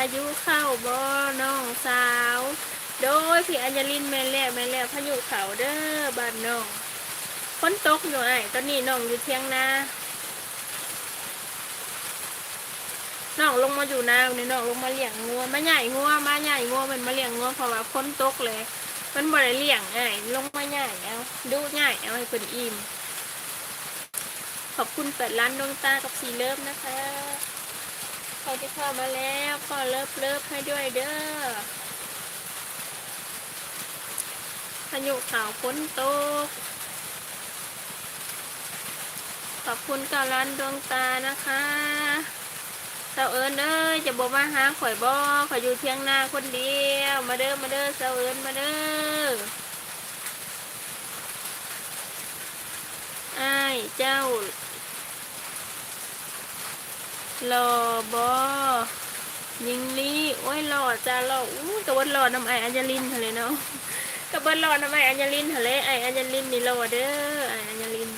າຍຸເຂົ້າບໍ່ນ້ອງສາວ? ໂດຍ ພີ່ອັນຍາລິນ ແມ່ນແລ້ວ ແມ່ນແລ້ວ ພາຍຸເຂົ້າເດີບ້ານນ້ອງ. ຝົນຕົກຢູ່ອ້າຍ ຕອນນີ້ນ້ອງຢູ່ຖຽງນາ. ນ້ອງລົງມາຢູ່ນານີ້ ນ້ອງລົງມາລ້ຽງງົວ ມາຍ້າຍງົວ ມາຍ້າຍງົວ ແມ່ນມາລ້ຽງງົວ ເພາະວ່າຝົນຕົກແຫຼະ ມັນບໍ່ໄດ້ລ້ຽງອ້າຍ ລົງມາຍ້າຍເອົາ ດຸຍ້າຍເອົາໃຫ້ເພິ່ນອີ່ມ. ຂອບຄຸນແປດລ້ານດວງຕາກັບ Sea Love ນະຄະ. ໃຜທີ່ເຂົ້າມາແລ້ວກໍເລີບໆໃຫ້ດ້ວຍເດີ. ພາຍຸເຂົ້າ ຝົນຕົກ. ຂອບຄຸນເກົ້າລ້ານດວງຕານະຄະ. ສາວເອີນເອີຍ ຈະບໍ່ມາຫາຂ້ອຍບໍ່? ຂ້ອຍຢູ່ຖຽງນາຄົນດຽວ. ມາເດີ ມາເດີ ສາວເອີນ ມາເດີ. ອ້າຍເຈົ້າ ຫຼໍ່ບໍ່ຍິງລີ? ໂອ້ຍ ຫຼໍ່ຈ້າ ຫຼໍ່. ອູ້ຍ ກະເບິດຫຼໍ່ນຳອ້າຍອັນຍາລິນຫັ້ນແຫຼະເນາະ ກະເບິດຫຼໍ່ນຳອ້າຍອັນຍາລິນຫັ້ນແຫຼະ. ອ້າຍອັນຍາລິນນີ້ຫຼໍ່ເດີ ອ້າຍອັນຍາລິນ.